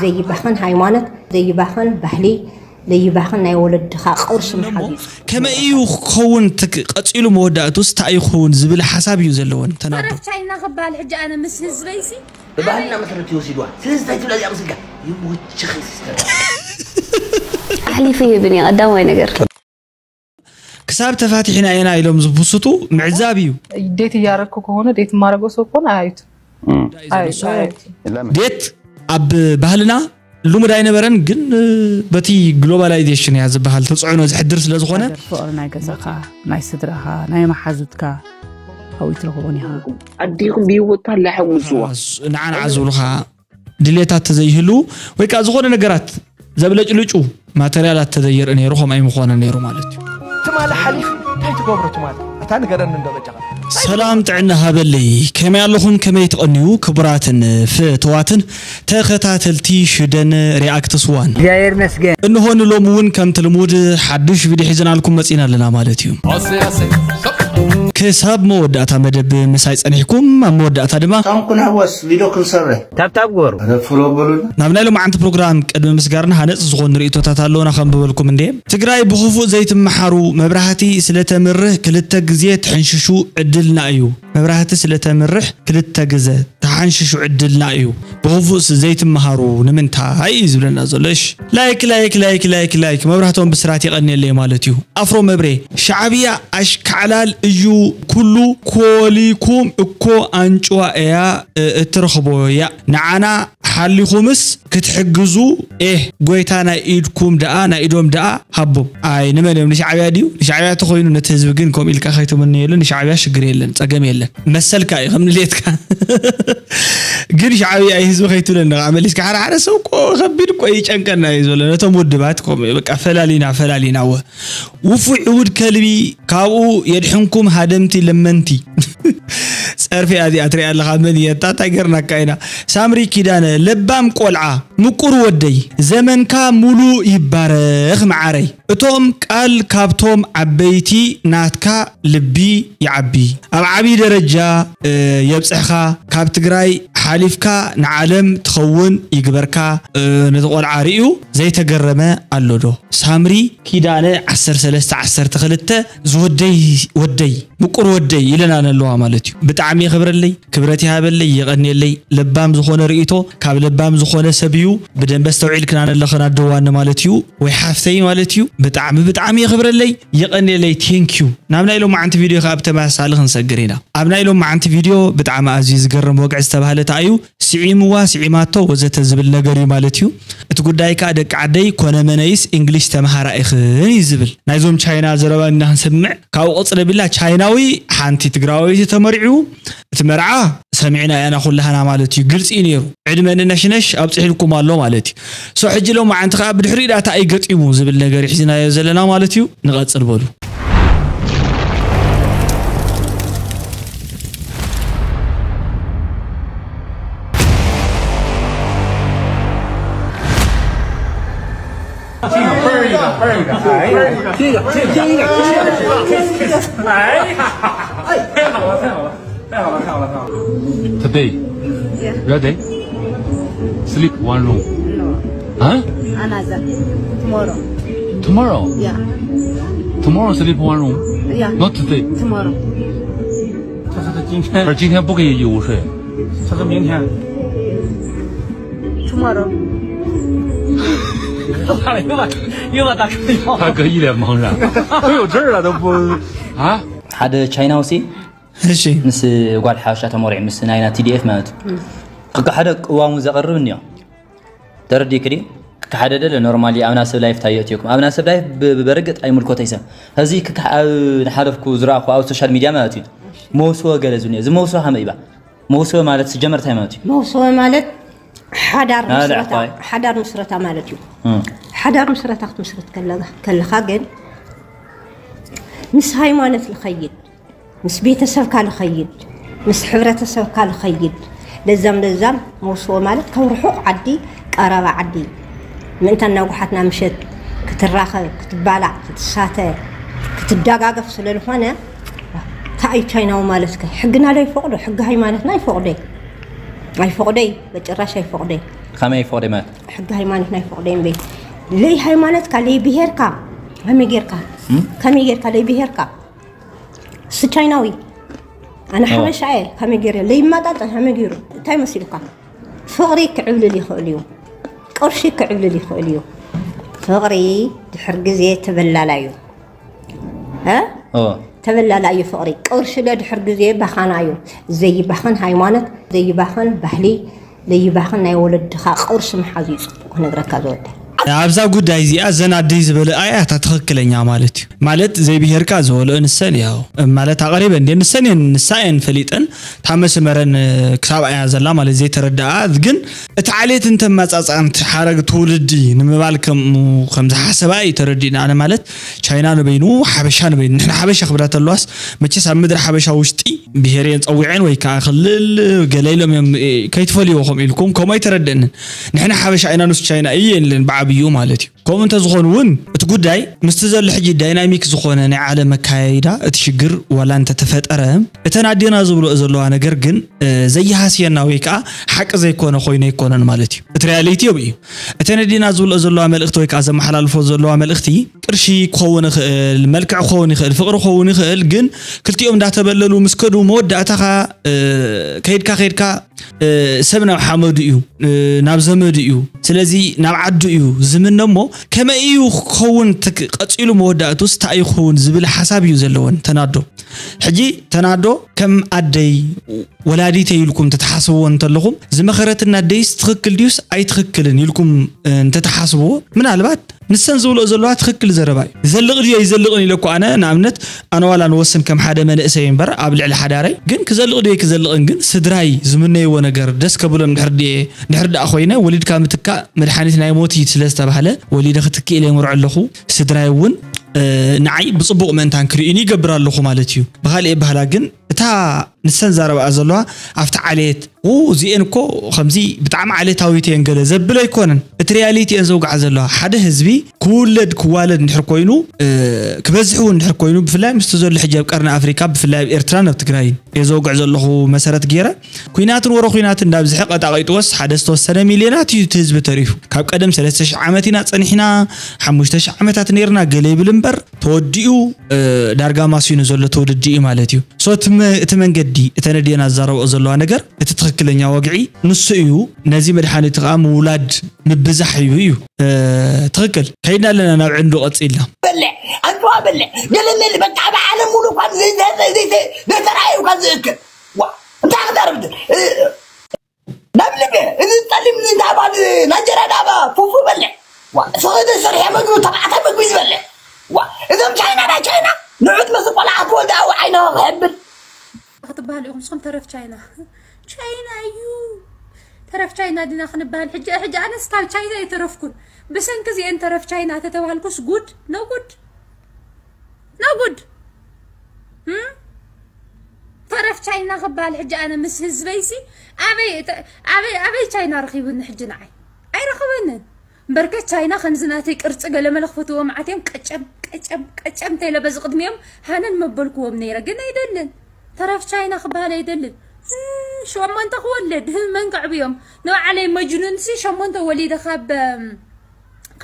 ዘይባኽን ሃይማኖት፣ ዘይባኽን ባህሊ፣ ዘይባኽን ናይ ወለድኻ ቅርሲ እሞ ምሓዝ እዩ። ከመይ እዩ ክኸውን ትክ- ቀጺሉ መወዳእቱስ እንታይ እዩ ክኸውን ዝብል ሓሳብ እዩ ዘለወን ተናዶ። ቻይና ክበሃል ሕጂ ኣነ ምስ ህዝበይሲ ብባህልና መሰረት ይወሲድዋ። ስለዚ እንታይ ትብላ እዚኣ ምስልካ ይሞችኺ ሲስተር። ኣሕሊፉ ይህብን እዩ ቀዳማይ ነገር። ክሳብ ተፋቲሕና ኢና ኢሎም ዝብስቱ ምዕዛብ እዩ። ዴት እያረግኩ ከሆነ ዴት የማረገው ሰው ከሆነ አያዩት። ዴት ኣብ ባህልና ልሙድ ኣይነበረን፣ ግን በቲ ግሎባላይዜሽን እያ ዝበሃል ተፅዕኖ ዝሕድር ስለ ዝኾነ ፍቕሪ ናይ ገዛኻ፣ ናይ ስድራኻ፣ ናይ መሓዙትካ ኣብኡ ይትረኽቦን ኢኻ። ኣዴኹም ብሂወት ኣላ ሕጉስዋ። ንዓን ዓዝብሉኻ ድሌታት ተዘይህሉ ወይ ከዓ ዝኾነ ነገራት ዘብለጭልጩ ማተርያላት ተዘየርኢ ነይሩ ከምኣ ኣይምኾነ ነይሩ ማለት እዩ። ትማሊ ሓሊፍ እንታይ ትገብሮ ትማሊ ኣታ ንገረኒ እንዶ በጃኻ። ሰላም ጥዕና ሃበለይ፣ ከመይ ኣለኹም? ከመይ ትቐንዩ? ክቡራትን ፍትዋትን ተኸታተልቲ ሽደን ሪኣክትስ ዋን፣ እግዚኣብሔር ይመስገን። እንሆ ንሎሚ እውን ከምቲ ልሙድ ሓዱሽ ቪድዮ ሒዝናልኩም መፂና ኣለና ማለት እዩ። ክሳብ መወዳእታ መደብ ምሳይ ፀኒሕኩም፣ ኣብ መወዳእታ ድማ ታም ክንሕወስ ቪድዮ ክንሰርሕ ታብታብ ግበሩ። ኧረ ፎሎ በሉና። ናብ ናይ ሎማዓንቲ ፕሮግራም ቅድሚ ምስጋርና ሃነፅ ዝኾኑ ርእቶታት ኣለውና ከንብበልኩም እንዴ። ትግራይ ብኽፉእ ዘይትመሓሩ፣ መብራህቲ ስለተምርህ ክልተ ግዜ ትሕንሽሹ ዕድልና እዩ። መብራህቲ ስለተምርህ ክልተ ግዘ ተሓንሽሹ ዕድልና እዩ። ብኽፉእስ ዘይትመሃሩ ንምንታይ እዩ ዝብለና ዘሎ። እሽ ላይክ ላይክ ላይክ ላይክ ላይክ መብራህቶም ብስራት የቐንየለይ ማለት እዩ። ኣፍሮ መብሬ ሻዕብያ ኣሽካዕላል እዩ። ኩሉ ኮሊኩም እኮ ኣንጭዋ እያ እ- እትረኽቦ እያ። ንዓና ሓሊኹምስ ክትሕግዙ ኤህ ጎይታ ናይ ኢድኩም ደኣ ናይ ኢዶም ደኣ ሃቦም። ኣይ ንመን እዮም ንሻዕብያ ድዩ? ንሻዕብያ ተኾይኑ ነቲ ህዝቢ ግን ከምኡ ኢልካ ከይትምነየሉ። ንሻዕብያ ሽግር የለን ጸገም የለን መሰልካ እዩ ከም ንሌትካ። ግን ሻዕብያ እዩ ህዝቢ ከይትብለኒ ከዓ መሊስካ ሓደ ሓደ ሰብ እኮ ከቢድ እኮ ይጨንቀና እዩ ዘሎ ነቶም ውድባት እኮ በቃ ፈላሊና ፈላሊና ወ ውፉይ ዕቡድ ከልቢ ካብኡ የድሕንኩም ሃደምቲ ለመንቲ። ጸርፊ እዚኣ ትሪኣ ኣለኻ መን እየ እታ እንታይ ገርናካ ኢና። ሳምሪ ኪዳነ ለባም ቆልዓ ምቁር ወደይ ዘመንካ ሙሉ ይባረኽ መዓረይ። እቶም ቃል ካብቶም ዓበይቲ ናትካ ልቢ ይዓቢ ኣብ ዓቢ ደረጃ የብጽሕኻ ካብ ትግራይ ሓሊፍካ ንዓለም ትኸውን ይግበርካ። ነቲ ቆልዓ ርእዩ ዘይተገረመ ኣሎ ዶ? ሳምሪ ኪዳነ ዓሰርተ ሰለስተ ዓሰርተ ክልተ ዝወደይ ወደይ ምቁር ወደይ ኢለና ነለዋ ማለት እዩ። ብጣዕሚ የኽብረለይ ክብረት ይሃበለይ የቐንየለይ። ለባም ዝኾነ ርእይቶ ካብ ለባም ዝኾነ ሰብ እዩ። ብደንበ ኣስተውዒልክና ነለኽን ኣደዋኒ ማለት እዩ ወይ ሓፍተይ ማለት እዩ። ብጣዕሚ ብጣዕሚ የኽብረለይ የቐንየለይ thank you። ናብ ናይ ሎማዓንቲ ቪድዮ ከኣ ብተመሳሳሊ ክንሰግር ኢና። ኣብ ናይ ሎማዓንቲ ቪድዮ ብጣዕሚ ኣዝዩ ዝገርም ወግዒ ዝተባህለ ተኣዩ። ስዒምዋ ስዒማቶ ወዘተ ዝብል ነገር እዩ ማለት እዩ። እቲ ጉዳይ ከኣ ደቂ ዓደይ ኮነ መነይስ እንግሊሽ ተምሃራ ኢኽን እዩ ዝብል። ናይዞም ቻይና ዘረባ ኢና ክንሰምዕ ካብኡ ቅጽል ኣቢልና ቻይናዊ ሓንቲ ትግራወይቲ ተመሪዑ እቲ መርዓ ሰሚዕና ኢና ኩላህና ማለት እዩ። ግልጺ እዩ ነይሩ። ዕድመ ንነሽነሽ ኣብጺሕልኩም ኣሎ ማለት እዩ። ሶ ሕጂ ሎማዓንቲ ከኣ ብድሕሪኡ ዳኣ እንታይ እዩ ገጢሙ ዝብል ነገር እዩ ሒዝናዮ ዘለና ማለት እዩ። ንቐጽል በሉ። Today, ready? Sleep one room. Huh? Another. Tomorrow. Tomorrow? Yeah. Tomorrow sleep one room? Yeah. Not today. Tomorrow. 可是今天不可以午睡。他说明天。Tomorrow. 大哥一脸茫然，都有证了都不啊？ ሓደ ቻይናውሲ ምስ ጓል ሓበሻ ተመሪዑ ምስ ናይና ቲዲኤፍ ማለት እዩ። ክካሓደ ቅዋሙ ዘቕርብ እኒኦ። ተረዲእክዲ ክካሓደ ደለ ኖርማሊ ኣብ ናሰብ ላይፍ ታየእትየኩም ኣብ ናሰብ ላይፍ በርግጥ ኣይምልኮተይ ሰብ። እዚ ክካሕ ኣብ ንሓለፍኩ ዝረኣኹ ኣብ ሶሻል ሚድያ ማለት እዩ። መውስወ ገለ ዝብኒ እዚ መውስወ ከመይ ይባ? መውስወ ማለት ስጀመር እንታይ ማለት እዩ? መውስወ ማለት ሓዳር ምስረታ ማለት እዩ። ሓዳር ምስረታ ክትምስርት ከለኻ ግን ምስ ሃይማኖት ልኸይድ፣ ምስ ቤተሰብካ ልኸይድ፣ ምስ ሕብረተሰብካ ልኸይድ። ለዛም ለዛም መውስወ ማለት ካብ ርሑቕ ዓዲ ቀረባ ዓዲ ምእንታ እናጓሓትና ምሸት ክትራኸብ፣ ክትባላዕ፣ ክትሳተ፣ ክትደጋገፍ ስለ ዝኾነ እንታይ እዩ ቻይናዊ ማለትከ? ሕግና ዶ ይፈቕዶ? ሕጊ ሃይማኖትና ይፈቕዶ። ኣይፈቕደይ፣ በጭራሽ ኣይፈቕደይ። ከመይ ኣይፈቕደይ ማለት? ሕጊ ሃይማኖትና ኣይፈቕደይ እምበይ። ለይ ሃይማኖትካ፣ ለይ ብሄርካ፣ ከመይ ጌርካ? ከመይ ጌርካ ለይ ብሄርካ? እሱ ቻይናዊ፣ ኣነ ሓበሻ እየ። ከመይ ገይረ ለይመጣጠን ከመይ ገይሩ? እንታይ መሲልካ? ፍቕሪ ክዕብልል ይኽእል እዩ፣ ቅርሺ ክዕብልል ይኽእል እዩ። ፍቕሪ ድሕር ግዜ ተበላላ እዩ። እ? ተበላላ እዩ ፍቕሪ። ቅርሺ ለ ድሕር ግዜ ባኻና እዩ። ዘይባኽን ሃይማኖት፣ ዘይባኽን ባህሊ፣ ዘይባኽን ናይ ወለድኻ ቅርሺ ምሓዝ እዩ ጽቡቕ፣ ክነግረካ ዝወደ። ኣብዛ ጉዳይ እዚኣ እዘን ኣደይ ዝበለኣ እያ እታ ትኽክለኛ ማለት እዩ። ማለት ዘይብሄርካ ዝበልኦ ንሰን እያ። ማለት ኣቕሪበ እንዴ ንሰን እየን፣ ንሳ እየን ፈሊጠን እታ መስመረን ክሳብ እያ ዘላ ማለት ዘይተረድኣ። ግን እቲ ዓሌት እንተመጻጽኣን እቲ ሓረግ ትውልዲ ንምባል ከም ከም ዝሓሰባ እዩ ተረዲእና። ኣነ ማለት ቻይና ንበይኑ ሓበሻ ንበይኑ ንሕና ሓበሻ ክብላ ተለዋስ መቸስ ኣብ ምድሪ ሓበሻ ውሽጢ ብሄር እየን ጸዊዐን ወይ ከዓ ክልል ገለ ኢሎም እዮም ከይትፈልይዎ ከምኡ ኢልኩም ከምኡ ኣይተረደእንን። ንሕና ሓበሻ ኢና ንሱ ቻይና እዩ የለን ብዓብዩ ማለት እዩ። ከምኡ እንተዝኾን እውን እቲ ጉዳይ ምስቲ ዘሎ ሕጂ ዳይናሚክ ዝኾነ ናይ ዓለም መካየይዳ እቲ ሽግር ዋላ እንተተፈጠረ እተን ኣዴና ዝብልኦ ዘለዋ ነገር ግን ዘይሃስየና ወይ ከዓ ሓቂ ዘይኮነ ኮይኑ ኣይኮነን ማለት እዩ። እቲ ሪያሊቲ ብ እዩ። እተን ኣዴና ዝብልኦ ዘለዋ መልእኽቲ ወይ ከዓ ዘመሓላልፎ ዘለዋ መልእኽቲ ቅርሺ ክኸውን ይኽእል፣ መልክዕ ክኸውን ይኽእል፣ ፍቕሪ ክኸውን ይኽእል። ግን ክልቲኦም እንዳተበለሉ ምስ ከዱ መወዳእታኻ ከይድካ ከይድካ ሰብ ናብ ሓመዱ እዩ፣ ናብ ዘመዱ እዩ፣ ስለዚ ናብ ዓዱ እዩ ዝምነ። እሞ ከመይ እዩ ክኸውን ቀፂሉ መወዳእቱስ እንታይ እዩ ክኸውን ዝብል ሓሳብ እዩ ዘለወን ተናዶ። ሕጂ ተናዶ ከም ኣደይ ወላዲተይ ኢልኩም ተተሓስብዎ እንተለኹም ዝመኸረትና ኣደይስ ትኽክል ድዩስ ኣይትኽክልን ኢልኩም እንተተሓስብዎ ምናልባት ንሰን ዝብልኦ ዘለዋ ትኽክል ዘረባ እዩ። ይዘልቕ ድዩ ኣይዘልቕን ኢለ እኮ ኣነ ንኣብነት ኣነ ዋላ ንወስን ከም ሓደ መንእሰይ እምበር ኣብ ልዕሊ ሓዳረይ ግን ክዘልቕ ድዩ ኣይክዘልቕን ግን ስድራይ ዝምነይዎ ነገር ደስ ከብሎም ድሕር ድየ ድሕር ደኣ ኮይነ ወሊድካ ምትካእ መድሓኒት ናይ ሞት እዩ ስለ ዝተባህለ ወሊደ ክትክእ ኢለ ይምርዖ ኣለኹ። ስድራይ እውን ንዓይ ብፅቡቕ ምእንታን ክርእዩኒ ይገብር ኣለኹ ማለት እዩ። ብካልእ ባህላ ግን እታ ንሰን ዛረባኣ ዘለዋ ኣብቲ ዓሌት እዚኤን እኮ ከምዚ ብጣዕሚ ዓሌታዊት እየን ገለ ዘብል ኣይኮነን። እቲ ሪያሊቲ እየን ዘውግዓ ዘለዋ ሓደ ህዝቢ ክውለድ ክዋለድ እንድሕር ኮይኑ ክበዝሕ እውን እንድሕር ኮይኑ ብፍላይ ምስቲ ዘሎ ሕጂ ኣብ ቀርኒ ኣፍሪካ ብፍላይ ኣብ ኤርትራን ኣብ ትግራይን እየ ዘውግዕ ዘለኹ መሰረት ገይረ ኩናትን ወረ ኩናትን እንዳብዝሐ ቀጣቂጥዎስ ሓደ ዝተወሰነ ሚልዮናት እዩ እቲ ህዝቢ ተሪፉ። ካብ ቀደም ሰለስተ ሽሕ ዓመት ኢና ፀኒሕና ሓሙሽተ ሽሕ ዓመታት ነይርና ገለ ይብል እምበር ተወዲኡ ዳርጋ ማሲኑ ዘሎ ትውልዲ እዩ ማለት እዩ። So እቲ መንገዲ እተን ኣዴና ዝዛረብኦ ዘለዋ ነገር እቲ ትኽክለኛ ወግዒ ንሱ እዩ። ነዚ መድሓኒት ከዓ ምውላድ ምብዛሕ እዩ እዩ ትኽክል። ከይድና ኣለና ናብ ዕንዱ ቀፂልና። በልዕ ኣንጭዋ በልዕ ገለመል በቃ ኣብ ዓለም ሙሉ እኳ ዘይተራእዩ እኳ ዝእክል ዋ እንታይ ክዛረብ ናብ ልበ እዚ ጸሊም ዳባ ናጀራ ዳባ ፉፉ በልዕ ዋ ሰኸደ ሰርሐ ምግቢ ተባዕታይ ምግቢ ዝበልዕ ዋ እዞም ቻይና ናይ ቻይና ንዑት መስ ቆልዓ ክወልድ ኣብ ዓይነ ክሕብል ክትበሃሉ ኢኹም ንስኹም ተረፍ ቻይና ቻይና እዩ ተረፍ ቻይና ዲና ክንበሃል ሕጂ ሕጂ ኣነስ ካብ ቻይና ኣይተረፍኩን ብሰንኪ እዚኤን ተረፍ ቻይና ተተባሃልኩስ ጉድ no good no good ተረፍ ቻይና ክበሃል ሕጂ ኣነ ምስ ህዝበይሲ ኣበይ ኣበይ ኣበይ ቻይና ረኺቡኒ ሕጂ ንዓይ ኣይረኸበንን እምበርከ ቻይና ከምዚ ናተይ ቅርፂ ገለመለ ክፈትዎ መዓት እዮም ቀጨም ቀጨም ቀጨም እንተኢለ በዚ ቅድሚኦም ሃነን መበልክዎም ነይረ ግን ኣይደልን ተረፍ ቻይና ክበሃል ኣይደልን ሸሞንተ ክወልድ መን ከዕብዮም ንባዕለይ መጅኑን ሲ ሸሞንተ ወሊደ ካብ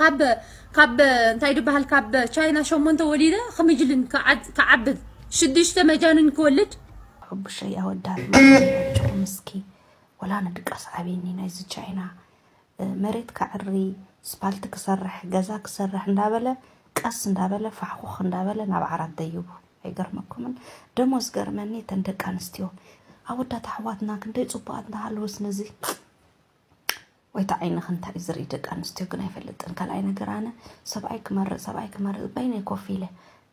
ካብ ካብ እንታይ ድበሃል ካብ ቻይና ሸሞንተ ወሊደ ክምጅልን ክዓብድ ሽዱሽተ መጃኑን ክወልድ ሕቡሸይ ኣወዳት ማለትኩም እስኪ ወላ ንድቃስ ዓብኒ ናይዚ ቻይና መሬት ከዕሪ ስፓልቲ ክሰርሕ ገዛ ክሰርሕ እንዳበለ ቀስ እንዳበለ ፋሕኹኽ እንዳበለ ናብ ዓራት ደይቡ ኣይገርመኩምን ደሞ ዝገርመኒ እተን ደቂ ኣንስትዮ ኣወዳት ኣሕዋትና ክንደይ ፅቡቃት እንዳሃለወስ ነዚ ወይ ተዓይንኺ እንታይ እዩ ዝርኢ ደቂ ኣንስትዮ ግን ኣይፈልጥን ካልኣይ ነገር ኣነ ሰብኣይ ክመርፅ ሰብኣይ ክመርፅ በይነይ ኮፍ ኢለ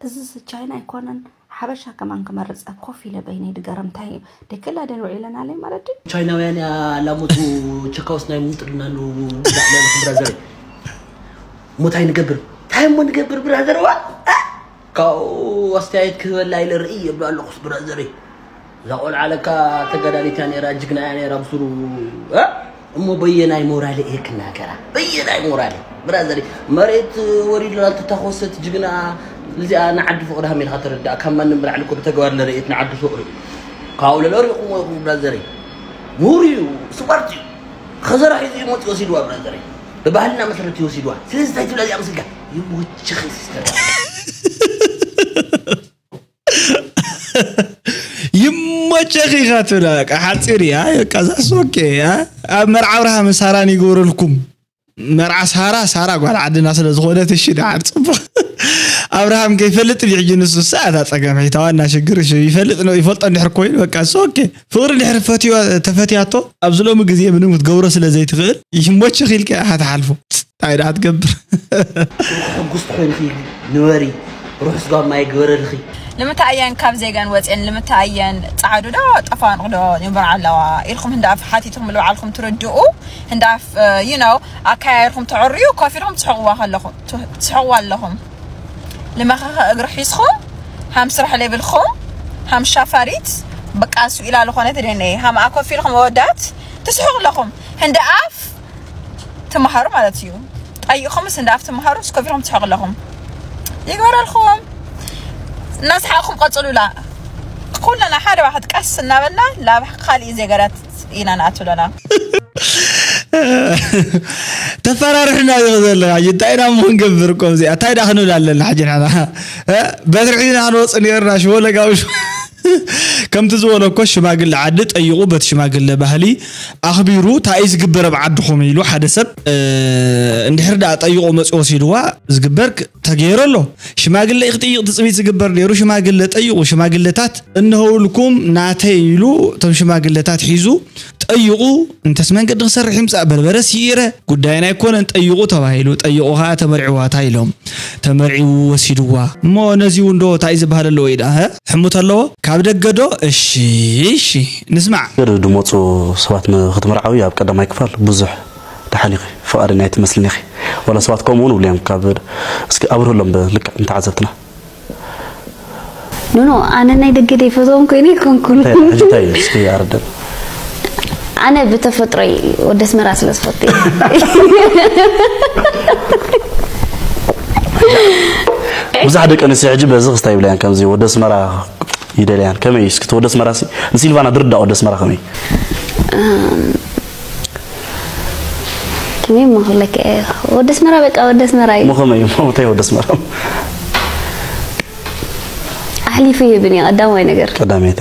እዝስ ቻይና ኣይኮነን ሓበሻ ከማን ክመርፅ ኮፍ ኢለ በይነይ ድገረም እንታይ እዩ ደክላ ደን ውዒለናለይ ማለት ድዩ ቻይናውያን እያ ላሞቱ ቸካውስ ናይ ምንጥርና ሉ ብራዘር ሞት ኣይንገብር እንታይ እሞ ንገብር ብራዘር ዋ ካብኡ ኣስተያየት ክህበላ ኢለ ርኢ የብሎ ኣለኹስ ብራዘር እዛ ቆልዓ ለካ ተጋዳሊት እያ ነይራ ጅግና እያ ነይራ ብስሩ እ እሞ በየናይ ሞራል እየ ክናገራ በየናይ ሞራል ብራዘር መሬት ወሪድና ተታኮሰት ጅግና እዚኣ ንዓዲ ፍቕሪ ሃሚልካ ተረዳእ ካብ ማንም ብላዕሊ እኮ ብተግባር ለርእየት ንዓዲ ፍቕሪ ካብኡ ለለሪኹሞ ኢኹም ብራዘር ምሁር እዩ፣ ስማርት እዩ። ከዘራ ሒዙ ይሞት ይወሲድዋ ብራዘረይ። ብባህልና መሰረት ይወሲድዋ። ስለዚ እንታይ ትብላ እዚኣ ምስልካ? ይሞችኺ ሲስተር። ይሞቸኺ ኢኻ ትብላ፣ በቃ ሓፂር እያ፣ በቃ ዛስ ኦኬ። ኣብ መርዓ ኣብርሃም ሳራን ይግበረልኩም። መርዓ ሳራ ሳራ ጓል ዓድና ስለ ዝኾነት፣ እሺ፣ ደሓር ጽቡቕ። ኣብርሃም ከይፈልጥ ድዩ ሕጂ ንሱ? እሳ እታ ጸገም ሒታ ዋና ሽግር፣ እሺ፣ ይፈልጥ ነው፣ ይፈልጦ እንድሕር ኮይኑ፣ በቃ እሱ ኦኬ። ፍቕሪ ድሕር ፈትዮ ተፈትያቶ ኣብዚ ሎሚ ግዜ ምንም ክትገብሮ ስለ ዘይትኽእል፣ ይሞችኺ ኢልካ ኢኻ ትሓልፎ። እንታይ ደኣ ትገብር? ሕጉስቲ ኮይንኺ ንበሪ። ርሑስ ጋማ ይግበረልኺ። ንምንታይ እየን ካብ ዜጋን ወፅየን፣ ንምንታይ እየን ፃዓዱ ዶ ጠፋንቕ ዶ ይንበራ ኣለዋ ኢልኩም ህንዳፍ ሓቲትኩም ልባዕልኩም ትርድኡ። ህንዳፍ you know ኣካያይርኩም ተዕርዩ፣ ኮፍ ኢልኩም ትስሕቕዋ ከለኹም ትስሕቕዋ ኣለኹም። ልመኸኸ እግሪ ሒዝኩም ሃም ስራሕ ለይብልኩም፣ ሃም ሻፋሪት፣ በቃ እሱ ኢላ ዝኾነ ትደነ ሃም ኣኮፍ ኢልኩም ወዳት ትስሕቑ ኣለኹም። ህንዲ ኣፍ ትመሃሩ ማለት እዩ። ጠይቕኹምስ እንደ ኣፍ ትመሃሩ እስከ ፊልም ትስሕቑ ኣለኹም። ይግበረልኩም። እናስሓቕኩም ቀጽሉላ። ኩልና ሓደ ዋሕድ ቀስ እናበልና ላብ ካሊእ ዜጋታት ኢና ንኣቱ ኣለና። ተፈራርሕና ዲኹ ዘለኻ እንታይ ኢና እሞ ክንገብር እኮ እዚኣ እንታይ ዳ ክንብል ኣለና ሕጂ ንሕና በትሪ ሒዝና ክንወፅእ ነርና ሽወለጋዊ ከምቲ ዝበሎ እኮ ሽማግለ ዓዲ ጠይቑ በቲ ሽማግለ ባህሊ ኣኽቢሩ እንታይ እዩ ዝግበር ኣብ ዓድኹም ኢሉ ሓደ ሰብ እንድሕር ደኣ ጠይቑ መፅኡ ወሲድዋ ዝግበር ተገይሩ ኣሎ ሽማግለ እዩ ክጥይቕ ትፅቢት ዝግበር ነይሩ ሽማግለ ጠይቑ ሽማግለታት እንሀውልኩም ናተይ ኢሉ እቶም ሽማግለታት ሒዙ ጠይቑ እንተስ መንገዲ ክሰርሕ ይምፃእ በርበረ ስኢረ ጉዳይና ኣይኮነን ጠይቑ ተባሂሉ ጠይቑ ከዓ ተመርዕዋታ ኢሎም ተመርዒዉ ወሲድዋ እሞ ነዚ እውን ዶ እንታይ ዝበሃል ኣለዎ ኢዳ ሕሙት ኣለዎ ካብ ደገ ዶ እሺ እሺ ንስማዕ ገለ ድመፁ ሰባት ክትምርዓዊ ኣብ ቀዳማይ ክፋል ብዙሕ ደሓን ኢኺ ፍቓደኛ ኣይትመስልን ኢኺ ዋላ ሰባት ከምኡ እውን ብሉ እዮም ካብ እስኪ ኣብርህሎም ልክዕ ንተዓዘብትና ኖኖ ኣነ ናይ ደገ ደይፈትዎም ኮይነ ኣይኮንኩን እንታይ እንታይ እስኪ ኣረደን ኣነ ብተፈጥሮይ ወደ ኣስመራ ስለ ዝፈቱ ብዙሕ ደቂ ኣንስትዮ ሕጂ በዚ ክስታይ ይብለያን ከምዚ ወደ ኣስመራ ይደልያን ከመይ እስኪ ወደ ኣስመራ ሲ ንሲልቫና ድርዳ ወደ ኣስመራ ከመይ ከመይ እሞ ክብለካ እየ ወደ ኣስመራ በቃ ወደ ኣስመራ እዩ እሞ ከመይ እሞ እንታይ ወደ ኣስመራ ኣሕሊፉ ይህብን እዩ ቀዳማይ ነገር ቀዳመይቲ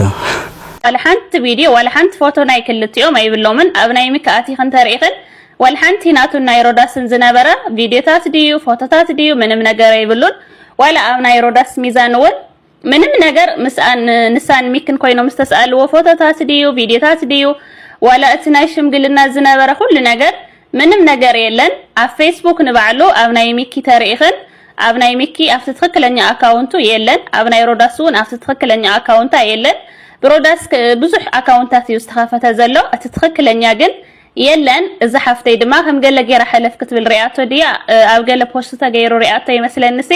ዋላ ሓንቲ ቪድዮ ዋላ ሓንቲ ፎቶ ናይ ክልቲኦም ኣይብሎምን ኣብ ናይ ሚኪ ኣቲኽን ተሪኢኽን ዋላ ሓንቲ ናቱን ናይ ሮዳስን ዝነበረ ቪድዮታት ድዩ ፎቶታት ድዩ ምንም ነገር ኣይብሉን ዋላ ኣብ ናይ ሮዳስ ሚዛን እውን ምንም ነገር ምስኣን ንሳን ሚክን ኮይኖም ዝተስኣልዎ ፎቶታት ድዩ ቪድዮታት ድዩ ዋላ እቲ ናይ ሽምግልና ዝነበረ ኩሉ ነገር ምንም ነገር የለን ኣብ ፌስቡክ ንባዕሉ ኣብ ናይ ሚኪ ተሪኢኽን ኣብ ናይ ሚኪ ኣብቲ ትኽክለኛ ኣካውንቱ የለን ኣብ ናይ ሮዳስ እውን ኣብቲ ትኽክለኛ ኣካውንታ የለን ብሮዳስ ብዙሕ ኣካውንታት እዩ ዝተኸፈተ ዘሎ እቲ ትኽክለኛ ግን የለን እዛ ሓፍተይ ድማ ከም ገለ ጌራ ሕልፍ ክትብል ሪኣቶ ድያ ኣብ ገለ ፖስት ተገይሩ ሪኣቶ ይመስለንሲ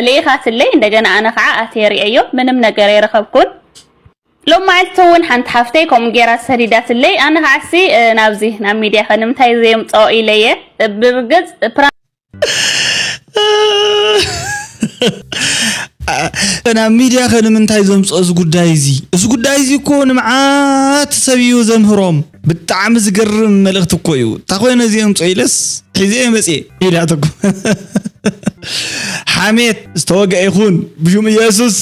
ልኢኻትለይ እንደገና ኣነ ከዓ ኣትየ ሪአዮ ምንም ነገር ኣይረኸብኩን ሎም መዓልቲ እውን ሓንቲ ሓፍተይ ከምኡ ጌራ ሰዲዳትለይ ኣነ ከዓሲ ናብዚ ናብ ሚድያ ከ ንምንታይ ዘየምፅኦ ኢለየ ብርግፅ ናብ ሚድያ ከ ንምንታይ ዘምፅኦ እዚ ጉዳይ እዚ እዚ ጉዳይ እዚ እኮ ንመዓት ሰብ እዩ ዘምህሮም ብጣዕሚ ዝገርም መልእክቲ እኮ እዩ እንታይ ኮይነ እዚ የምፅኦ ኢለስ ሒዘ መፅየ ኢላትኩም ሓሜት ዝተወግአ ይኹን ብሽም ኢየሱስ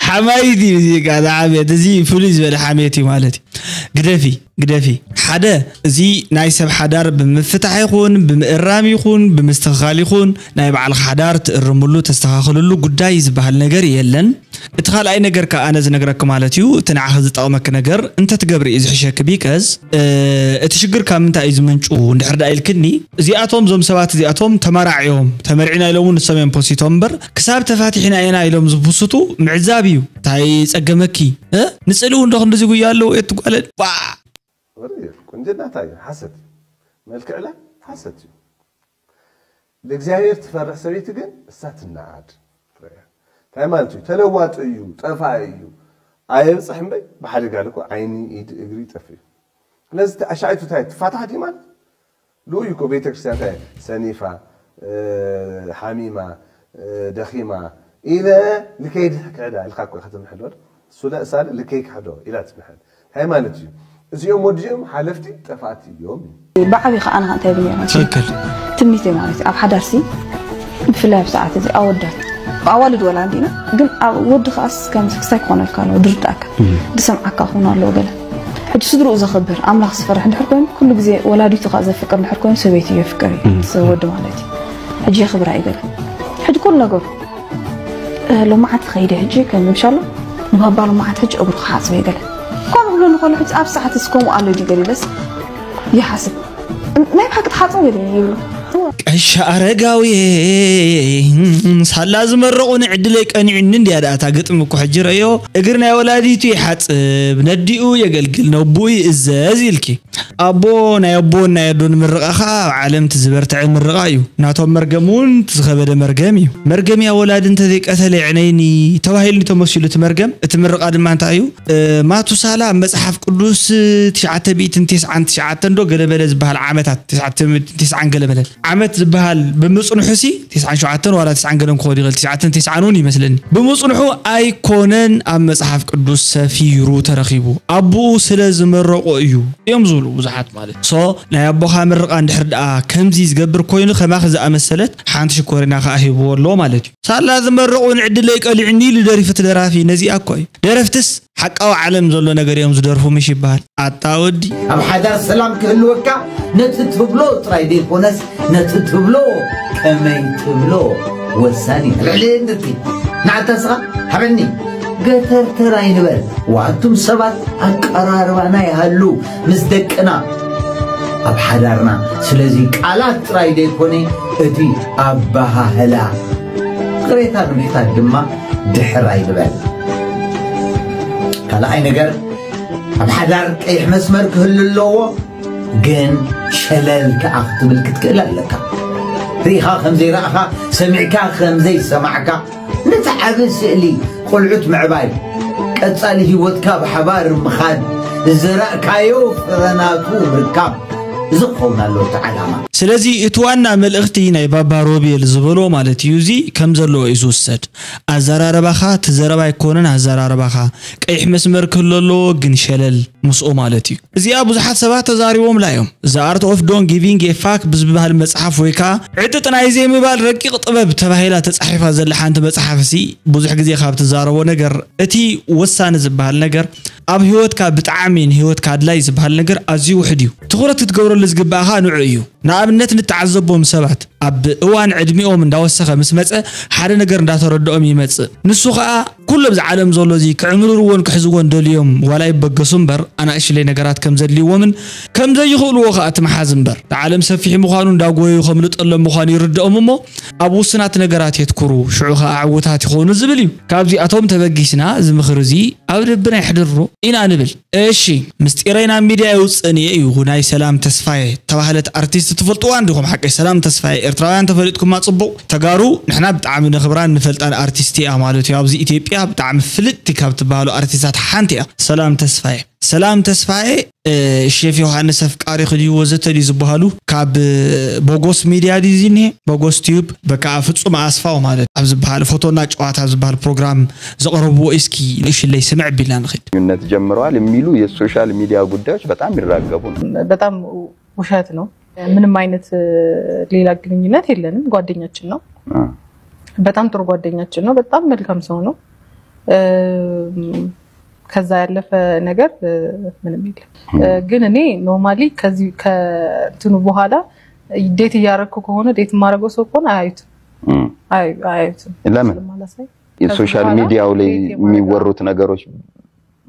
ሓማይት እዩ እዚ ጋዛ ሓሜት እዚ ፍሉይ ዝበለ ሓሜት እዩ ማለት እዩ ግደፊ ግደፊ ሓደ እዚ ናይ ሰብ ሓዳር ብምፍታሕ ይኹን ብምእራም ይኹን ብምስትኽኻል ይኹን ናይ ባዕልኻ ሓዳር ትእርምሉ ተስተኻኽልሉ ጉዳይ ዝበሃል ነገር የለን እቲ ካልኣይ ነገር ከዓ ኣነ ዝነግረኪ ማለት እዩ እቲ ንዓኺ ዝጠቕመኪ ነገር እንተትገብሪ እዩ ዝሕሸኪ because እቲ ሽግር ካብ ምንታይ እዩ ዝምንጩ እንድሕር ደኣ ኢልክኒ እዚኣቶም እዞም ሰባት እዚኣቶም ተመራዕዮም ተመሪዕና ኢሎም እውን ንሶም እዮም ፖሲቶም እምበር ክሳብ ተፋቲሕና ኢና ኢሎም ዝፕስቱ ምዕዛብ እዩ እንታይ ጸገመኪ ንጽልኡ እንዶ ክንድዚ ጉያ ኣለዎ እየ ትጓለል ዋ ቁንጅና እንታይ እዩ ሓሰት እዩ መልክዕላ ሓሰት እዩ ለእግዚኣብሔር ትፈርሕ ሰበይቲ ግን እሳ ትነዓድ እንታይ ማለት እዩ ተለዋጢ እዩ ጠፋኢ እዩ ኣየብፅሕ እምበይ ብሓደ ጋል እኮ ዓይኒ ኢድ እግሪ ይጠፍ እዩ ስለዚ ኣሻይቱ እንታይ ትፋታሕ ድዩ ማለት ልኡይ እኮ ቤተክርስትያን እንታይ ሰኒፋ ሓሚማ ደኺማ ኢለ ልከይድ ክዕዳ ኢልካ እኮ ኢካ ትምሕል ወል ሱለ እሳለ ልከይ ክሕዶ ኢላ ትስምሐን። እንታይ ማለት እዩ? እዚኦም ወዲኦም ሓለፍቲ ጠፋእቲ እዮም። ብዓቢ ከዓ ንኻ እንታይ ብኒ ትክክል። ትምኒተይ ማለት እዩ ኣብ ሓዳርሲ ብፍላይ ኣብ ሰዓት እዚ ኣወዳት ኣዋልድ ወላ እንዲና ግን ኣብ ወዲ ከዓስ ከም ክሳይ ክኾነልካ ኣለዎ ድርዳእካ ዝሰምዓካ ክኾኑ ኣለዎ ገለ ሕጂ ስድርኡ ዘኽብር ኣምላኽ ዝፈርሕ እንድሕር ኮይኑ ኩሉ ግዜ ወላዲቱ ከዓ ዘፍቅር እንድሕር ኮይኑ ሰበይቱ የፍቅር እዩ ወዲ ማለት እዩ ሕጂ የኽብራ እዩ ገለ ሕጂ ኩሉ ነገሩ ሎማዓት ከይደ ሕጂ ከም ምሻሎ ንባባ ሎማዓት ሕጂ እግሩ ክሓፅበ ገለ ከምኡ ክብለኒ ከሎ ሕጂ ኣብ ሰዓት እዚ ከምኡ ኣሎ ድዩ ገለ ኢለስ ይሓስብ ናይ ብሓቂ ትሓፅቦ ገለ ይብሉ ቀሻ ኣረጋዊ ሳላ ዝመረቑ ንዕድለይ ቀኒዑኒ እንድያ ደኣ እታ ግጥሚ እኮ ሕጂ ረዮ እግሪ ናይ ወላዲቱ ይሓፅብ ነዲኡ የገልግል ነቡኡ ይእዘዝ ኢልኪ ኣቦ ናይ ኣቦን ናይ ኣዶን ምርቓ ኸዓ ኣብ ዓለም እቲ ዝበርትዐ ምርቓ እዩ። ናቶም መርገም እውን እቲ ዝኸበደ መርገም እዩ። መርገምያ ወላዲ እንተዘይቀተለ የዕነይኒ ተባሂሉ ተመሲሉ እቲ መርገም። እቲ ምርቓ ድማ እንታይ እዩ? ማቱሳላ ኣብ መፅሓፍ ቅዱስ ትሽዓተ ሚእትን ተስዓን ትሽዓተን ዶ ገለመለ ዝበሃል ዓመታት፣ ተስዓተ ሚእትን ተስዓን ገለመለ ዓመት ዝበሃል ብምፅንሑሲ፣ ተስዓን ሸውዓተን ዋላ ተስዓን ገለን ክኸውን ይኽእል፣ ትሽዓተን ተስዓን እውን ይመስለኒ። ብምፅንሑ ኣይኮነን ኣብ መፅሓፍ ቅዱስ ሰፊሩ ተረኺቡ። ኣቦኡ ስለ ዝመረቖ እዩ እዮም ዝብሉ ብዙሓት ማለት። ሶ ናይ ኣቦኻ ምርቓ እንድሕር ደኣ ከምዚ ዝገብር ኮይኑ ከማኺ ዝኣመሰለት ሓንቲ ሽኮሪና ከኣ ሂብዎ ኣሎ ማለት እዩ። ሳላ ዝመረቑ ንዕድለይ ቀሊዕኒ ኢሉ ደሪፉ እቲ ደራፊ ነዚኣ እኮ እዩ። ደረፍትስ ሓቃዊ ዓለም ዘሎ ነገር እዮም ዝደርፉ ምሽ ይበሃል። ኣታ ወዲ። ኣብ ሓዳር ሰላም ክህልወካ ነቲ ትብሎ ጥራይ ዘይኮነስ ነቲ ትብሎ ከመይ ትብሎ ወሳኒ እዩ። ልዕሊ እንድቲ ንዓታ ስኻ ሃበኒ ገተርተር ኣይንበል። ዋቱም ሰባት ኣቀራርባና ይሃሉ ምስ ደቅና ኣብ ሓዳርና። ስለዚ ቃላት ጥራይ ዘይኮነ እቲ ኣበሃህላ ቅሬታ ንምሕታት ድማ ድሕር ኣይንበል። ካልኣይ ነገር ኣብ ሓዳር ቀይሕ መስመር ክህሉ ኣለዎ፣ ግን ሸለል ከኣ ክትብል ክትክእል ኣለካ። ርኢኻ ከም ዘይረኣኻ፣ ሰሚዕካ ከም ዘይሰማዕካ፣ ነቲ ዓቢ ስእሊ ቆልዑት ምዕባይ፣ ቀጻሊ ህይወትካ ብሓባር ምኻድ፣ ዝዘራእካዮ ፍረናቱ ምርካብ፣ እዚ ክኸውን ኣለዎ እቲ ዓላማ። ስለዚ እቲ ዋና መልእኽቲ ናይ ባባ ሮቤል ዝበሎ ማለት እዩ፣ እዚ ከም ዘለዎ እዩ ዝውሰድ። ኣዘራርባኻ እቲ ዘረባ ኣይኮነን ኣዘራርባኻ ቀይሕ መስመር ክህሉ ኣለዎ ግን ሸለል ምስኡ ማለት እዩ። እዚኣ ብዙሓት ሰባት ተዛሪቦምላ እዮም። The Art of Don't Giving a Fuck ብዝበሃል መጽሓፍ ወይ ከኣ ዕጥጥ ናይ ዘይምባል ረቂቕ ጥበብ ተባሂላ ተጻሒፋ ዘላ ሓንቲ መጽሓፍሲ ብዙሕ ግዜ ካብ ትዛረቦ ነገር እቲ ወሳኒ ዝበሃል ነገር ኣብ ህይወትካ ብጣዕሚ ንህይወትካ ኣድላይ ዝበሃል ነገር ኣዝዩ ውሑድ እዩ። ትኹረት ክትገብረሉ ዝግባእኻ ንዑ እዩ። ንኣብነት ንተዓዘቦም ሰባት ኣብ እዋን ዕድሚኦም እንዳወሰኸ ምስ መጸ ሓደ ነገር እንዳተረድኦም ይመጽእ። ንሱ ኸኣ ኩሉ ኣብዚ ዓለም ዘሎ እዚ ክዕምርርዎን ክሕዝዎን ደልዮም ዋላ ይበገሱ እምበር ኣናእሽለይ ነገራት ከም ዘድልይዎምን ከም ዘይኽእልዎ ኸኣ እቲ ምሓዝ እምበር እቲ ዓለም ሰፊሕ ምዃኑ እንዳጎየዩ ከምልጠሎም ምዃኑ ይርድኦም እሞ ኣብ ውሱናት ነገራት የትኩሩ ሽዑ ኸኣ ዕውታት ይኾኑ ዝብል እዩ። ካብዚኣቶም ተበጊስና እዚ ምኽሪ እዚ ኣብ ልብና የሕድሮ ኢና ንብል። እሺ ምስጢረይ ናብ ሚድያ የውፅእን እየ እዩ ናይ ሰላም ተስፋየ ተባህለት ኣርቲስት ትፈልጥዋ እንዲኹም ሓቀይ ሰላም ተስፋየ ኤርትራውያን ተፈሊጥኩማ ፅቡቕ ተጋሩ ንሕና ብጣዕሚ ነኽብራን ንፈልጣን ኣርቲስት እያ ማለት እዩ ኣብዚ ኢትዮጵያ ብጣዕሚ ፍልጥቲ ካብ ትበሃሉ ኣርቲስታት ሓንቲ እያ ሰላም ተስፋየ ሰላም ተስፋየ ሼፍ ዮሃንስ ኣፍቃሪ ክድዩ ወዘተ ድዩ ዝበሃሉ ካብ ቦጎስ ሚድያ ድዩ ዝኒሄ ቦጎስ ቲዩብ በካ ፍጹም ኣስፋው ማለት ኣብ ዝበሃል ፎቶና ጨዋታ ኣብ ዝበሃል ፕሮግራም ዘቕረብዎ እስኪ ንእሽለይ ስምዕ ቢልና ንኽድ። ግንኙነት ጀምረዋል የሚሉ የሶሻል ሚዲያ ጉዳዮች በጣም ይራገቡ ነው። በጣም ውሸት ነው። ምንም አይነት ሌላ ግንኙነት የለንም። ጓደኛችን ነው። በጣም ጥሩ ጓደኛችን ነው። በጣም መልካም ሰው ነው። ከዛ ያለፈ ነገር ምንም የለም። ግን እኔ normally ከዚህ ከእንትኑ በኋላ date እያረኩ ከሆነ date የማረገው ሰው ከሆነ አያዩትም አያዩ- አያዩትም። ለምን? ስለማላሳይ ከዚህ የሶሻል በኋላ ሚዲያው ላይ date የማረገው የሚወሩት ነገሮች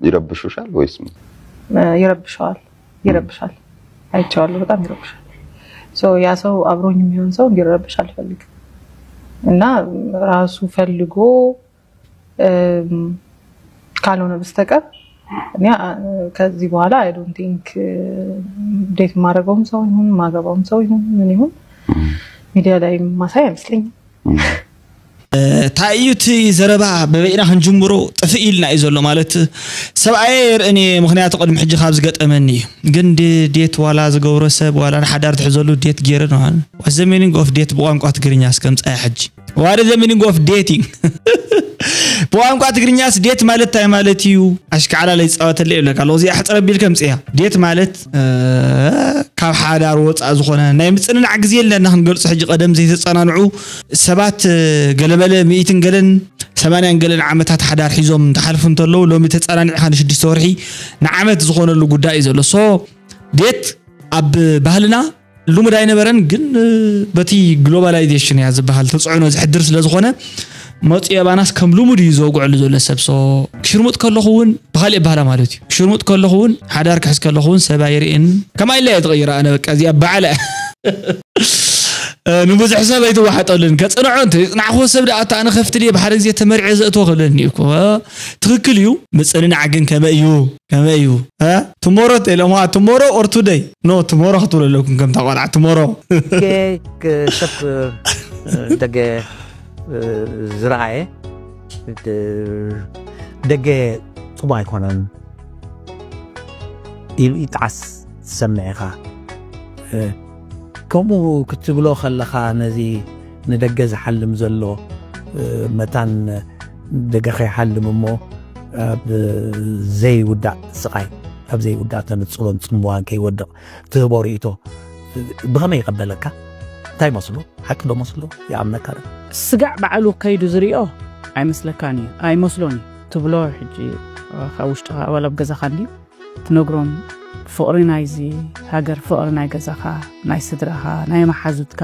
ይረብሹሻል ወይስ ምን? ይረብሸዋል ይረብሻል። አይቼዋለሁ። በጣም ይረብሻል። So ያ ሰው አብሮኝ የሚሆን ሰው እንዲረብሽ አልፈልግም እና ራሱ ፈልጎ ካልሆነ በስተቀር እኔ ከዚህ በኋላ I don't think date የማረገውም ሰው ይሁን የማገባውም ሰው ይሁን ምን ይሁን ሚዲያ ላይ ማሳይ አይመስለኝም። እንታይ እዩ እቲ ዘረባ በበይና ክንጅምሮ ጥፍእ ኢልና እዩ ዘሎ ማለት ሰብኣየ የርእን እየ ምክንያቱ ቅድሚ ሕጂ ካብ ዝገጠመኒ እዩ ግን ዴት ዋላ ዝገብሮ ሰብ ዋላ ንሓዳር ትሕዘሉ ዴት ገይረ ነው what the meaning of date ብቋንቋ ትግርኛ እስከምፃያ ሕጂ what is the meaning of dating ብቋንቋ ትግርኛስ ዴት ማለት እንታይ ማለት እዩ? ኣሽካዕላል ኣይጻወተለይ ይብለካ ኣሎ። እዚኣ ሕጽር ኣቢልካ ኣምጽእያ። ዴት ማለት፣ እ፣ ካብ ሓዳር ወጻእ ዝኾነ ናይ ምጽንናዕ ግዜ ኣለና ክንገልጾ። ሕጂ ቀደም ዘይተጸናንዑ ሰባት፣ እ፣ ገለመለ ሚእትን ገለን ሰማንያን ገለን ዓመታት ሓዳር ሒዞም ተሓልፉ እንተለዉ፣ ሎሚ ተጸናኒዕካ ንሽዱሽተ ወርሒ ንዓመት ዝኾነሉ ጉዳይ እዩ ዘሎ። ሶ ዴት ኣብ ባህልና ልሙድ ኣይነበረን፣ ግን፣ እ፣ በቲ ግሎባላይዜሽን እያ ዝበሃል ተጽዕኖ ዝሕድር ስለ ዝኾነ፣ መጺኡ ኣባናስ ከም ልሙድ እዩ ዘውግዐሉ ዘሎ ሰብ። ሶ ክሽርሙጥ ከለኹ እውን ብኻልእ ኣባህላ ማለት እዩ። ክሽርሙጥ ከለኹ እውን፣ ሓዳር ክሕዝ ከለኹ እውን ሰብ ኣይርእን። ከማይ ኢለ እየ ዝቕይራ ኣነ፣ በቃ እዚኣ በዓላ እያ። እ፣ ንብዙሕ ሰብ ኣይትወሓጠሉን። ከጽንዖ እንተ የጽናዕኹዎ ሰብ ደኣ፣ ኣታ ኣነ ከፍቲ ድየ ብሓደ ግዜ ተመርዕየ ዘእትዎ ክብለኒ እዩ እኮ። ትኽክል እዩ። ምጽንናዕ ግን ከመይ እዩ? ከመይ እዩ? እ? ትሞሮ ተኢሎምዋ፣ ትሞሮ ኦር ቱደይ? ኖ፣ ትሞሮ ክትብሉ ኣለኩም ከምታ ቆልዓ፣ ትሞሮ። ደገ ክ- ሰብ እ፣ ደገ እ፣ ዝረኣየ እ፣ ደገ ጽቡቅ ኣይኮነን ኢሉ ይጠዓስ ትሰምዕ ኢኻ። እ፣ ከምኡ ክትብሎ ከለኻ ነዚ ንደገ ዝሓልም ዘሎ እ፣ መታን ደገ ከይሓልም እሞ ኣብ ዘይውዳእ ስቓይ ኣብ ዘይውዳእ ተነጽሎን ጽምዋን ከይወድቕ ትህቦ ርእይቶ ብኸመይ ይቐበለካ? እንታይ መስሉ? ሓቂ ዶ መስሉ? ይኣምነካ ዶ? ስጋዕ ባዕሉ ከይዱ ዝሪኦ ኣይመስለካን እዩ፣ ኣይመስሎን እዩ ትብሎ። ሕጂ ካብ ውሽጥኻ ዋላ ኣብ ገዛኻ እንድዩ ትነግሮም። ፍቕሪ ናይዚ ሃገር፣ ፍቕሪ ናይ ገዛኻ፣ ናይ ስድራኻ፣ ናይ መሓዙትካ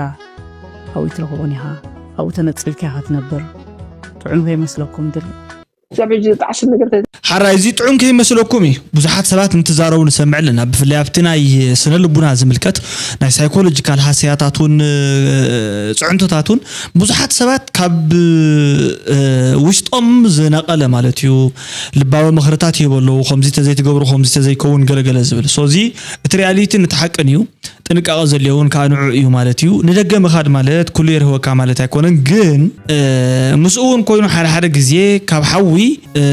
ኣብኡ ይትረኽቦን ኢኻ። ኣብኡ ተነጺልካ ኢኻ ትነብር። ጥዑም ከይመስለኩም ድል ክሳብ ሕጂ ዝጠዓሰ ነገር እንታይ ሓራይ እዚ ጥዑም ከይመስለኩም እዩ። ብዙሓት ሰባት እንትዛረቡ ንሰምዕ ኣለና። ብፍላይ ኣብቲ ናይ ስነ ልቡና ዝምልከት ናይ ሳይኮሎጂካል ሃሰያታት እውን፣ እ፣ ጽዕንቶታት እውን ብዙሓት ሰባት ካብ፣ እ፣ ውሽጦም ዝነቐለ ማለት እዩ። ልባዊ ምኽርታት ይህቡ ኣለዉ። ከምዚ ተዘይትገብሩ፣ ከምዚ ተዘይከውን ገለገለ ዝብል። ሶ እዚ እቲ ሪያሊቲ ንትሓቅን እዩ። ጥንቃቐ ዘድልዮ እውን ከዓ ንዑ እዩ ማለት እዩ። ንደገ ምኻድ ማለት ኩሉ የርህወካ ማለት ኣይኮነን፣ ግን፣ እ፣ ምስኡ እውን ኮይኑ ሓደ ሓደ ግዜ ካብ ሓዊ፣ እ፣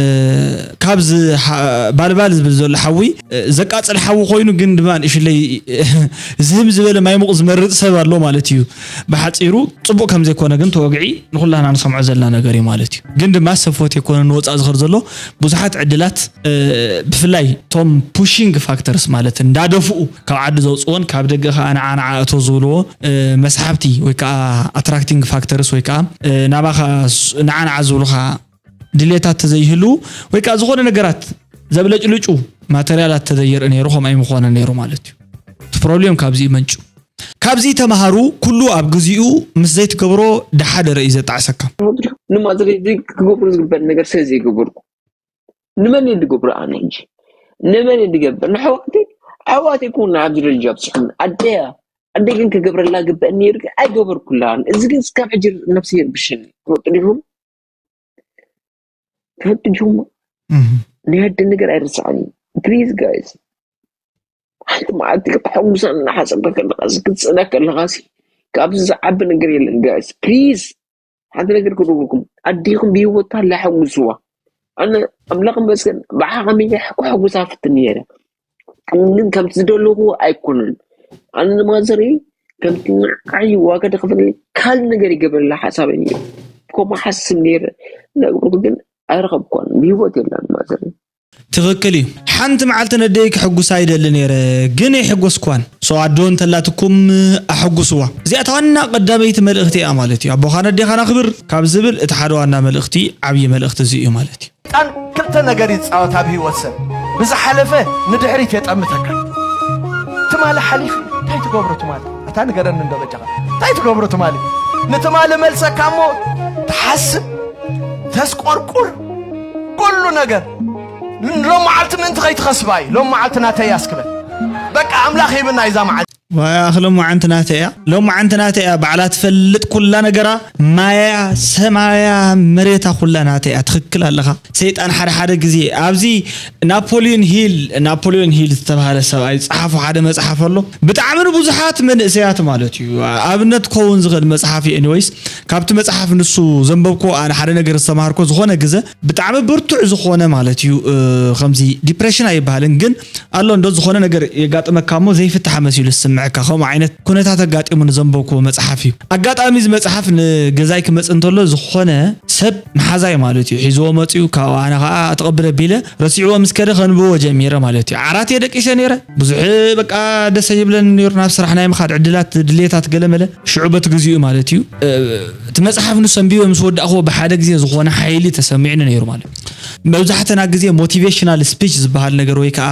ካብ ዝ-፣ ሓ-፣ ባልባል ዝብል ዘሎ ሓዊ፣ እ፣ ዘቃጽል ሓዊ ኮይኑ ግን ድማ ንእሽለይ ዝህም ዝበለ ማይ ሙቕ ዝመርጽ ሰብ ኣሎ ማለት እዩ። ብሓጺሩ ጽቡቕ ከም ዘይኮነ ግን ተወግዒ ንኹላና ንሰምዖ ዘለና ነገር እዩ ማለት እዩ። ግን ድማ ሰብ ፈት የኮነ ንወጻእ ዝኸር ዘሎ ብዙሓት ዕድላት፣ እ፣ ብፍላይ እቶም ፑሺንግ ፋክተርስ ማለት እንዳደፍኡ ካብ ዓዲ ዘውፅዎን ካብ ደገ ከዓ ንዓ ንዓ እቶ ዝብልዎ፣ እ፣ መስሓብቲ ወይ ከዓ ኣትራክቲንግ ፋክተርስ ወይ ከዓ፣ እ፣ ናባኻ ስ-፣ ንዓ ንዓ ዝብሉኻ ድሌታት ተዘይህልዉ ወይ ከዓ ዝኾነ ነገራት ዘብለጭልጩ ማተርያላት ተዘይርእ ነይሩ ከምኣ ኣይምኾነ ነይሩ ማለት እዩ። እቲ ፕሮብሌም ካብዚ እዩ መንጩ። ካብዚ ተምሃሩ። ኩሉ ኣብ ግዚኡ ምስ ዘይትገብሮ ድሓደረ እዩ ዘጣዕሰካ። ንማዘር ክገብሩ ዝግበእ ነገር ስለ ዘይገበርኩ ንመን እየ ዝገብሮ ኣነ ሕጂ? ንመን እየ ዝገብር? ንኣሕዋተይ ኣሕዋተይ ኩን ኣብዚ ደረጃ ኣብፅሑኒ ኣደያ ኣደይ ግን ክገብረላ ግበእ ነይሩ ግን ኣይገበርኩላን። እዚ ግን እስካብ ሕጂ ነብሲ ይርብሽኒ። ትፈልጡ ዲኹም? ትፈልጡ ዲኹም? ናይ ኣደ ነገር ኣይርስዓን እዩ። ፕሊዝ ጋይስ፣ ሓንቲ መዓልቲ ከተሐጉሰና እናሓሰብካ ከለካ ክትስእና ከለካ ካብዚ ዝዓቢ ነገር የለን ጋይስ። ፕሊዝ ሓንቲ ነገር ክነግረኩም፣ ኣዴኹም ብሂወት ኣላ ሓጉስዋ። ኣነ ኣምላኽ ይመስገን ብዓኸመይ ከሕጉሳ ፍትን ነይረ፣ ግን ከምቲ ዝደለኹ ኣይኮነን። ኣነ ንማዘረይ ከምቲ ንዓይ ዋጋ ተኸፈለለይ ካልእ ነገር ይገብረላ ሓሳበይ ነይሩ። ከምኡ ሓስብ ነይረ፣ ነግረኩ ግን ኣይረኸብኳን። ብሂወት የላን ማዘረይ። ትኽክል እዩ። ሓንቲ መዓልቲ ነደይ ክሕጉሳ ይደሊ ነይረ፣ ግን ኣይሐጎስኳን። ሶ ኣዶ እንተላትኩም ኣሐጉስዋ። እዚኣ እታ ዋና ቀዳመይቲ መልእኽቲ እያ ማለት እዩ። ኣቦኻን ኣዴኻን ኣኽብር ካብ ዝብል እቲ ሓደ ዋና መልእኽቲ፣ ዓብዪ መልእኽቲ እዚ እዩ ማለት እዩ። ሰይጣን ክልተ ነገር ይፃወት ኣብ ህይወት ሰብ። ብዝሓለፈ ንድሕሪት የጠምተካ። ትማሊ ሓሊፉ እንታይ ትገብሮ ትማሊ? ኣታ ንገረኒ እንዶ በጃኻ። እንታይ ትገብሮ ትማሊ? ንትማሊ መልሰካ እሞ ትሓስብ፣ ተስቆርቁር፣ ኩሉ ነገር ሎም መዓልቲ ምእንቲ ከይትኸስባ እዩ። ሎም መዓልቲ ናተይ እያ እስክበል። በቃ ኣምላኽ ሂብና እዛ መዓልቲ። ዋያ ኣኽ ሎም መዓንቲ ናተይ እያ። ሎም መዓንቲ ናተይ እያ። ባዕላ ትፈልጥ ኩላ ነገራ፣ ማያ፣ ሰማያ፣ መሬታ ኩላ ናተይ እያ። ትኽክል ኣለኻ። ሰይጣን ሓደ ሓደ ግዜ ኣብዚ ናፖሊዮን ሂል፣ ናፖሊዮን ሂል ዝተባህለ ሰብኣይ ዝጸሓፎ ሓደ መጽሓፍ ኣሎ። ብጣዕሚ ንብዙሓት መንእሰያት ማለት እዩ ኣብነት ክኸውን ዝኽእል መጽሓፍ እዩ። ኤኒዌይስ፣ ካብቲ መጽሓፍ ንሱ ዘንበብኩ ኣነ ሓደ ነገር ዝተማሃርኩ ዝኾነ ግዜ ብጣዕሚ ብርቱዕ ዝኾነ ማለት እዩ፣ እ፣ ከምዚ ዲፕሬሽን ኣይበሃልን ግን ኣሎ እንዶ ዝኾነ ነገር የጋጥመካ እሞ ዘይፍታሕ መሲሉ ዝስምዕ በቃ ከምኡ ዓይነት ኩነታት ኣጋጢሙኒ ዘንበብኩዎ መጽሓፍ እዩ። ኣጋጣሚ እዚ መጽሓፍ ንገዛይ ክመጽእ እንተሎ ዝኾነ ሰብ መሓዛይ ማለት እዩ ሒዝዎ መጽኡ፣ ካብኡ ኣነ ኸዓ ተቐብል ኣቢለ ረሲዕዎ ምስ ከደ ከንብቦ ጀሚረ ማለት እዩ። ዓራት እየ ደቂሰ ነይረ። ብዙሕ በቃ ደስ ኣይብለኒ ነይሩ ናብ ስራሕ ናይ ምኻድ ዕድላት ድሌታት ገለመለ ሽዑ በቲ ግዚኡ ማለት እዩ። እቲ መጽሓፍ ንሱ ኣንቢበ ምስ ወዳእክዎ ብሓደ ግዜ ዝኾነ ሓይሊ ተሰሚዕኒ ነይሩ ማለት እዩ። መብዛሕተና ግዜ ሞቲቬሽናል ስፒች ዝበሃል ነገር ወይ ከዓ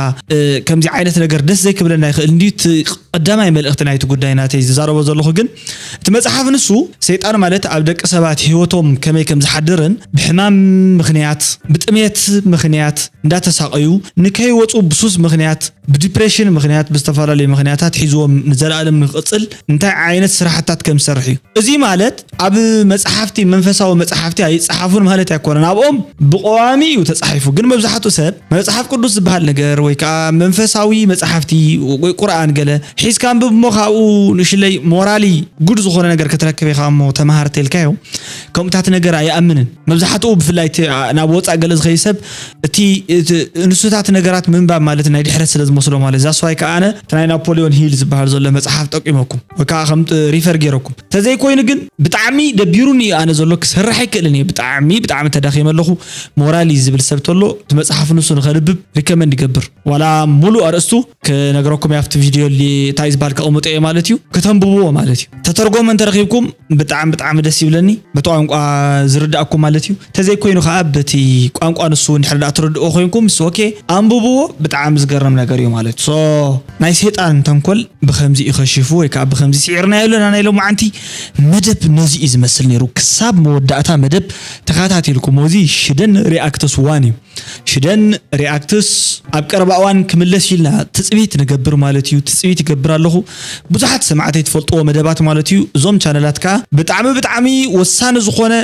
ከምዚ ዓይነት ነገር ደስ ዘይክብለና ይኽእል እንድዩ። ቀዳማይ መልእኽቲ ናይቲ ጉዳይ ናተይ ዝዛረቦ ዘለኹ ግን እቲ መጽሓፍ ንሱ ሰይጣን ማለት ኣብ ደቂ ሰባት ህይወቶም ከመይ ከም ዝሓድርን ብሕማም ምኽንያት ብጥሜት ምኽንያት እንዳተሳቐዩ ንከይወፁ ብሱስ ምኽንያት ብዲፕሬሽን ምኽንያት ብዝተፈላለዩ ምኽንያታት ሒዝዎም ንዘለኣለም ንክቕፅል እንታይ ዓይነት ስራሕታት ከም ዝሰርሕ እዩ። እዚ ማለት ኣብ መጽሓፍቲ መንፈሳዊ መጽሓፍቲ ኣይጸሓፉን ማለት ኣይኮነን። ኣብኦም ብቐዋሚ እዩ ተጻሒፉ። ግን መብዛሕትኡ ሰብ መጽሓፍ ቅዱስ ዝበሃል ነገር ወይ ከዓ መንፈሳዊ መጽሓፍቲ ወይ ቁርኣን ገለ ሒዝካ ኣንብብ እሞ ካብኡ ንሽለይ ሞራሊ ጉድ ዝኾነ ነገር ክትረክብ ኢኻ እሞ ተመሃር ተልካዮ ከምኡታት ነገር ኣይኣምንን። መብዛሕትኡ ብፍላይ እቲ ናብ ወፃእ ገለ ዝኸይ ሰብ እቲ ንሱታት ነገራት ምንባብ ማለት ናይ ድሕረት ስለ ዝመስሎ ማለት ዛስዋይ ከዓነ እቲ ናይ ናፖሊዮን ሂል ዝበሃል ዘሎ መፅሓፍ ጠቂመኩም ወይ ከዓ ከም ሪፈር ገይረኩም ተዘይኮይኑ ግን ብጣዕሚ ደቢሩኒ እዩ። ኣነ ዘሎ ክሰርሕ ኣይክእልን እየ። ብጣዕሚ ብጣዕሚ ተዳኺመ ኣለኹ። ሞራል እዩ ዝብል ሰብ ተሎ እቲ መፅሓፍ ንሱ ንኸንብብ ሪከመንድ ይገብር። ዋላ ሙሉ ኣርእስቱ ክነግረኩም እየ ኣብቲ ቪድዮ ሊ እንታይ ዝበሃል ከቕምጦ እየ ማለት እዩ። ከተንብብዎ ማለት እዩ። ተተርጎመ እንተረኺብኩም ብጣዕሚ ብጣዕሚ ደስ ይብለኒ። በቲ ቋንቋ ዝርዳእኩም ማለት እዩ። ተዘይኮይኑ ከዓ በቲ ቋንቋ ንሱ እንድሕር ደኣ ትርድኦ ኮይንኩም ምስ ኦኬ ኣንብብዎ። ብጣዕሚ ዝገርም ነገር እዩ ማለት እዩ። ሶ ናይ ሰይጣን ተንኮል ብኸምዚ እዩ ከሽፉ ወይ ከዓ ብኸምዚ ስዒርናዮ ኣለና ናይ ሎማዓንቲ መደብ ነዚ እዩ ዝመስል ነይሩ። ክሳብ መወዳእታ መደብ ተኸታቲልኩም እዚ ሽደን ሪኣክተስ ዋን እዩ። ሽደን ሪኣክትስ ኣብ ቀረባ እዋን ክምለስ ኢልና ትፅቢት ንገብር ማለት እዩ። ትፅቢት ይገብር ኣለኹ ብዙሓት ሰማዕተይ ትፈልጥዎ መደባት ማለት እዩ። እዞም ቻነላት ከዓ ብጣዕሚ ብጣዕሚ ወሳኒ ዝኾነ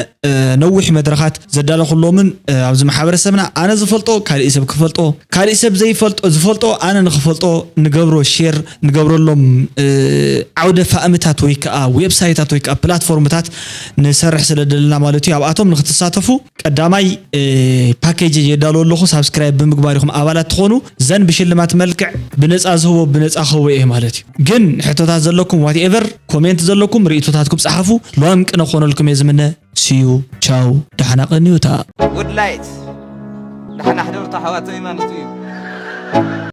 ነዊሕ መድረኻት ዘዳለኹሎምን ኣብዚ ማሕበረሰብና ኣነ ዝፈልጦ ካሊእ ሰብ ክፈልጦ ካሊእ ሰብ ዘይፈልጦ ዝፈልጦ ኣነ ንክፈልጦ ንገብሮ ሼር ንገብረሎም ዓውደ ፋእምታት ወይ ከዓ ዌብሳይታት ወይ ከዓ ፕላትፎርምታት ንሰርሕ ስለ ደለና ማለት እዩ። ኣብኣቶም ንክትሳተፉ ቀዳማይ ፓኬጅ የዳሎ ኣለኹ። ሳብስክራይብ ብምግባር ኢኹም ኣባላት ትኾኑ። ዘን ብሽልማት መልክዕ ብነፃ ዝህቦ ብነፃ ክህቦ እየ ማለት እዩ። ግን ሕቶታት ዘለኩም ዋትኤቨር ኮሜንት ዘለኩም ርእቶታትኩም ፀሓፉ። ሎም ቅነ ክኾነልኩም እየ ዝምነ። ሲዩ ቻው። ደሓና ቀንዩታ። Good night። ደሓና ሕደሩ ኣሕዋተይ ማለት እዩ።